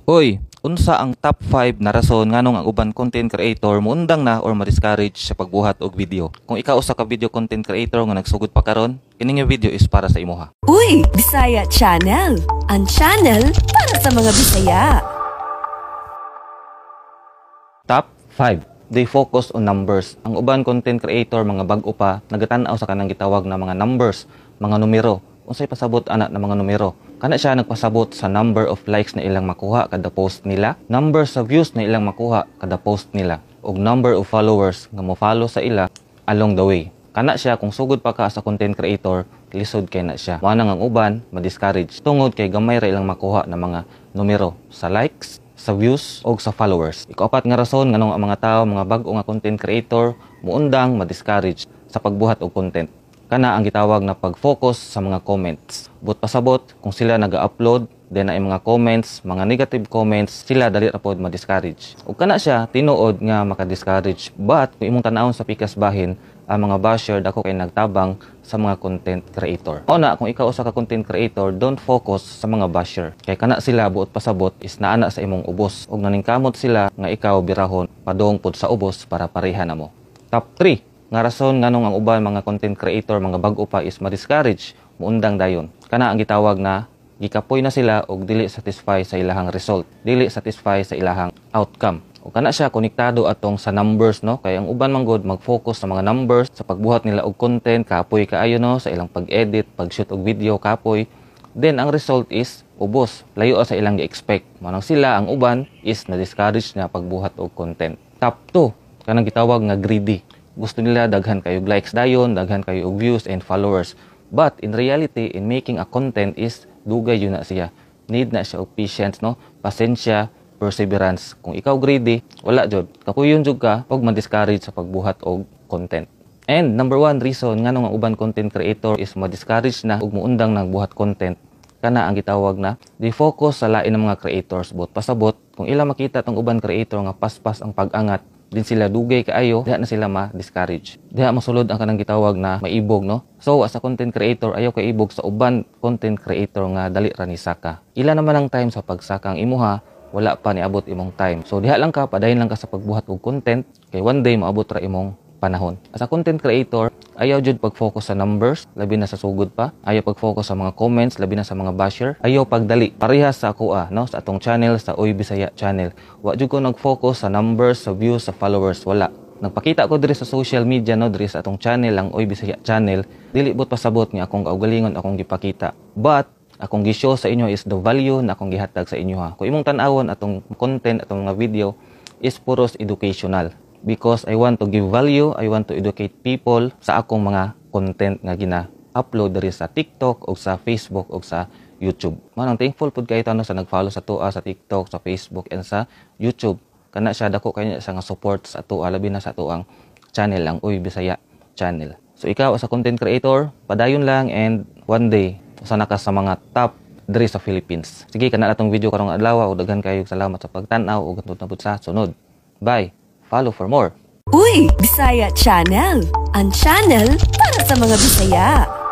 Hoy, unsa ang top 5 na rason nganong ang uban content creator muundang na or ma-discourage sa pagbuhat og video? Kung ikaw usa ka video content creator nga nagsugod pa karon, kini nga video is para sa imuha. Uy, Bisaya Channel. Ang channel para sa mga Bisaya. Top 5. They focus on numbers. Ang uban content creator, mga bag-o pa, nagatan-aw sa kanang gitawag na mga numbers, mga numero. Unsay pasabot ana na mga numero? Kana siya nagpasabot sa number of likes na ilang makuha kada post nila, number sa views na ilang makuha kada post nila, ug number of followers nga mo-follow sa ila along the way. Kana siya, kung sugod pa ka sa content creator, lisod kay na siya. Mao nang ang uban ma-discourage tungod kay gamay ra ilang makuha na mga numero sa likes, sa views o sa followers. Ikaapat nga rason nganong ang mga tao, mga bag-o nga content creator, muundang, ma-discourage sa pagbuhat og content. Kana ang gitawag na pag-focus sa mga comments. Buot pasabot, kung sila naga-upload, then ay mga comments, mga negative comments, sila dali ra pod ma-discourage. Ug kana siya tinuod nga maka-discourage. But kung imong tan-awon sa pikas bahin, ang mga basher dako kay nagtabang sa mga content creator. O na, kung ikaw usa ka content creator, don't focus sa mga basher. Kay kana sila, buot pasabot, is naa na sa imong ubos. Ug naningkamot sila nga ikaw birahon padung pod sa ubos para pareha na mo. Top 3 nga rason nganong ang uban mga content creator, mga bag-o pa, is ma-discourage, muundang dayon. Kana ang gitawag na gikapoy na sila og dili satisfy sa ilahang result, dili satisfy sa ilahang outcome. O kana siya konektado atong sa numbers, no, kay ang uban man gud mag-focus sa mga numbers sa pagbuhat nila og content, kapoy kaayo, no, sa ilang pag-edit, pag-shoot og video, kapoy. Then ang result is ubos, layo sa ilang gi-expect. Mao nang sila, ang uban, is na-discourage na pagbuhat og content. Top 2, kanang gitawag nga greedy. Gusto nila daghan kayo likes dayon, daghan kayo og views and followers. But in reality, in making a content is dugay jud na siya. Need na siya og patience, no? Pasensya, perseverance. Kung ikaw greedy, wala jud. Kapuyon jud ka pag ma-discourage sa pagbuhat og content. And number one reason nganong ang uban content creator is ma-discourage na ug muundang nagbuhat content, kana ang gitawag na di focus sa lain ng mga creators. Buot pasabot, kung ila makita tong uban creator nga paspas ang pag-angat din sila dugay kaayo, diha na sila ma-discourage. Diha masulod ang kanang gitawag na maibog, no? So, as a content creator, ayaw ka ibog sa uban content creator nga dali ra ni saka. Ila naman ang time sa pagsaka, ang imuha, wala pa niabot imong time. So, diha lang ka, padayon lang ka sa pagbuhat og content, kay one day maabot ra imong panahon. As a content creator, ayaw jud pag-focus sa numbers, labi na sa sugod pa. Ayaw pag-focus sa mga comments, labi na sa mga basher. Ayaw pagdali. Parehas sa ako no, sa atong channel, sa Uy Bisaya channel. Wa jud ko nag-focus sa numbers, sa views, sa followers, wala. Nagpakita ko diri sa social media, no, diri sa atong channel, ang Uy Bisaya channel. Dili buot pasabot nga akong kaugalingon akong gipakita. But akong gi-show sa inyo is the value na akong gihatag sa inyo ha. Kung imong tan-awon atong content, atong mga video is puros educational because I want to give value, I want to educate people sa akong mga content nga gina-upload diri sa TikTok o sa Facebook o sa YouTube. Manang thankful pud kayo, no, sa nag-follow sa atoa sa TikTok, sa Facebook and sa YouTube. Kana siya, dako kaayo sa nga support sa atoa, labi na sa atoang channel, ang Uy Bisaya channel. So ikaw as a content creator, padayon lang and one day usa na ka sa mga top diri sa Philippines. Sige, kana atong video karong adlaw ug daghan kayo salamat sa pagtan-aw ug hantod na pud sa sunod. Bye. Follow for more. Uy, Bisaya Channel. Ang channel para sa mga Bisaya.